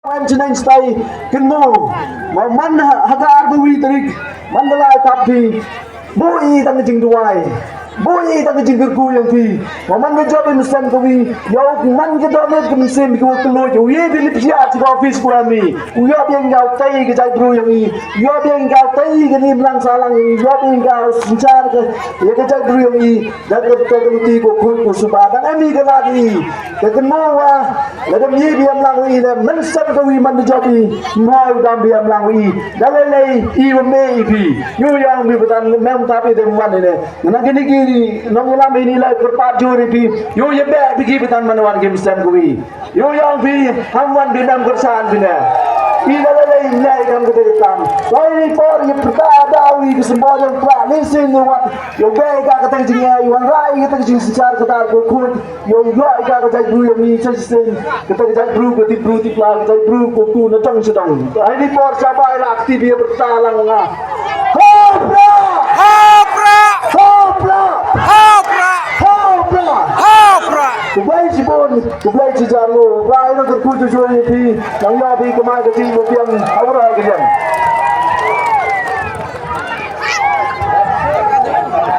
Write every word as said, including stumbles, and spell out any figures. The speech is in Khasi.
Wan chneng stai kynmaw. Ma man ha ka arphew wi tarik man ka lai tap phi. Bui tang ka jingduwai. Bui tang ka jingkyrkhu ïa phi. Ma man ka jop ïa mynsiem ka wi. Ïa u man ka dohnud ka mynsiem ka wa kylluid. U ïa phi lip ïa ka office ku ami. U ïa biang ka u tai ka jait bru ïa ngi. U ïa biang ka u tai ka ni mlang salang. U ïa biang ka u synchar ka ïa ka jait bru ïa ngi. Da ka ta ka luti ko khun ko suba dang ami ka la di. Ka kynmaw wa la dam yi bi am lang wi le men sep ka wi man di jop i. Mwa u dam bi am lang wi da le le i wa me i bi. Yu yang bi batan mem ta bi dem wan ne. Na kini ki nong lam ini la kerpat juri bi. Yu ye be bi ki batan man wan kim sem ka wi. Yu yang bi ham wan bi nam kersan bi ne. I la le le i le kam ka de tam. Wai ni por ye pta da wi ki sembo yang pra ni sin ni wan. Yu be ka ka tang jing ya wan rai ka tang jing sichar ka tar ko khun. Ïa u ïoh ïa ka jait bru ïa ngi sa shisien. Kata ka jait bru ka tip bru tip la ka jait bru ko tu na tang sedang. Ai ni por sa bai la aktif ïa berta lang nga. Ho pra! Ho pra! Ho pra! Ho pra! Ho pra! Ho pra! Ku bai si bon, ku bai si jar lo. Bai na ka ku ju ju ni pi. Nang ya pi ka mai ka ti mo pian. Au ra ka jam.